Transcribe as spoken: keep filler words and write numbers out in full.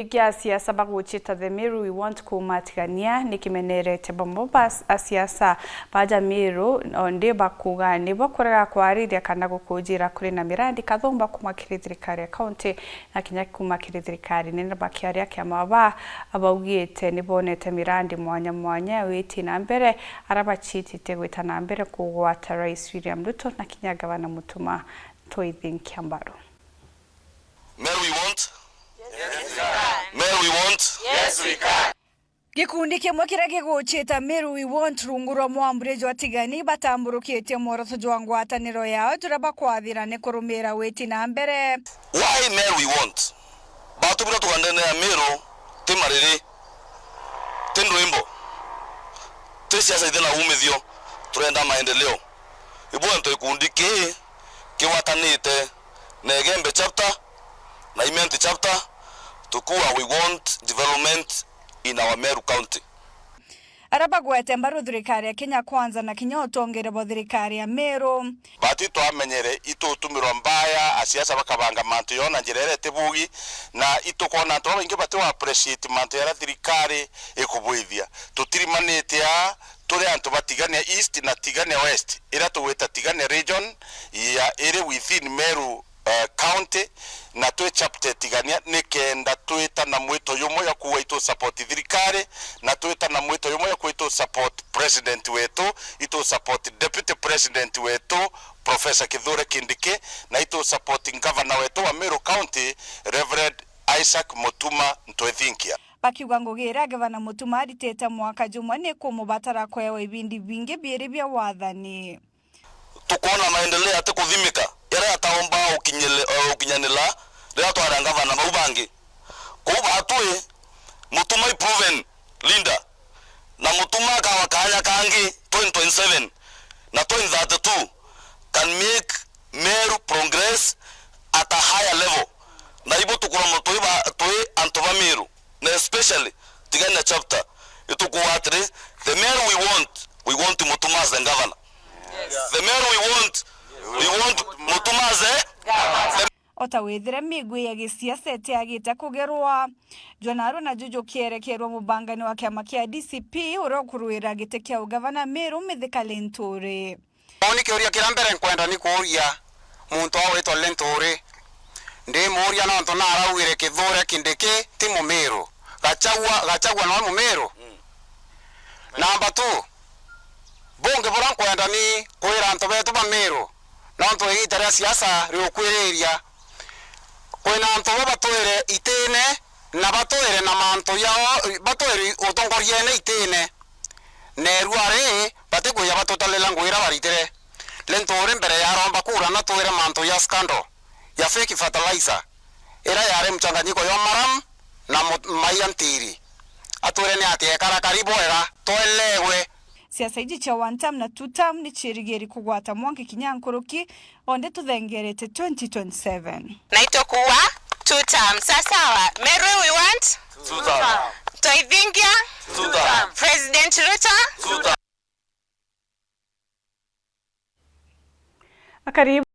Ingi a siasa baguchita The Meru We Want kuuma Tigania ni kimenerete bamwe ba s-, a siasa baja Meru, o ndi bakuga nibo kurega kwarithia kana gukujira kuri na mirandi kathumba kuuma kiri thirikari ya kaunti na kinya kuuma kiri thirikari nene. Bakiaria kiama ba baugite ni bonete mirandi mwanya mwanya witi na mbere, ara bachitite gwita na mbere kugwata Rais William Ruto na kinya Gavana Mutuma Ntoithinkia mbaru. Meru we want? Yes, we can. Meru we want? Yes, we can. Gikundi kimwe kiria giguchita Meru We Want rungu rwa mwambure jwa Tigani batamburukitie mworoto jwa ngwataniro yao juria bakwathira ni kurumira witi na mbere. Why Meru we want? Batubira tugandenea Meru ti mariri, ti ndwimbo, ti siasa iti na umithio, turenda maendeleo. Ibu antu gikundi kii kigwatanite na Igembe chapter na Imenti chapter, tukuuga we want development in our Meru County. Ara bagwete mbaru thirikari ya Kenya Kwanza na kinya utongere bwa thirikari ya Meru. Bati twamenyere itutumirwa mbaya, asiasa bakabanga mantu yao na njira iria itibugi, na itukwona antu babaingi bati wa appreciate mantu jaria thirikari ikubwithia. Tutirimanite aa, turi antu ba Tigania East na Tigania West, iria tugwita Tigania region ya iri within Meru, eh, County, na twi chapter Tigania, nikenda twita na mwito jumwe ya kuuga itu support thirikari, na twita na mwito jumwe ya kuuga itu support president wetu, itu support deputy president wetu, Professor Kithure Kindiki, na itu support governor wetu wa Meru County, Reverend Isaac Mutuma Ntwethinkia. Bakiuga ngugi iria Gavana Mutuma aritite mwaka jumwe ni kumubatara kwewa ibindi bingi biiri bia wathani. Tukwona maendeleo atikuthimika, jaria ataumba gukinyile-, eh, gukinyanila riria twari angavana bau bangi. Kwou batwi, Mutuma i proven leader, na Mutuma akawa kanya kangi twenty twenty-seven na twenty thirty-two can make Meru progress at a higher level. Na ibo tukuromba twi ba, twi antu ba Meru, na especially Tigania chapter, itukuuga atiri, the Meru we want, we want Mutuma as the governor. Yes. The Meru we want, we want Mutuma as the, the O ta withire migwi ya gisiasa itiagite kugerwa, jwa narua naju jukierekerwa mubangani wa kiama kia D C P uria ukuruira giti kia ugavana Meru, Mithika Linturi. Uu ni kiuria kiria mbere nkwenda ni kuuria muntu uu witwa Linturi. Ndimuuria nontu naraugire Kithure Kindiki ti Mumiru. Gachagua, Gachagua noe Mumiru? Namba two, bungi buria nkwenda ni kwira antu betu ba Miru, nontu igiita ria siasa riukwiriria, kwina antu bo batwire itine na batwire na mantu jao, batwire utongoriene itine. Neru ari, batikwija batutalila ngugi iria baritire. Linturi mbere ya aromba kura natwire mantu ja scandal ya fake fertilizer, iria yari mchanganyiko jwa maram na mu-, mai ya ntiri. Atwire ni ati ekara karibu wega, twelewe. Siasa iji cia one term na two term ni ciirigiri kugwata mwanki kinya nkuruki, onde tuthengerete twenty twenty-seven. Na itukuwa two term. Sasawa. Meru we want? Two term. Ntoithingia? Two term. President Ruto? Two term. Akari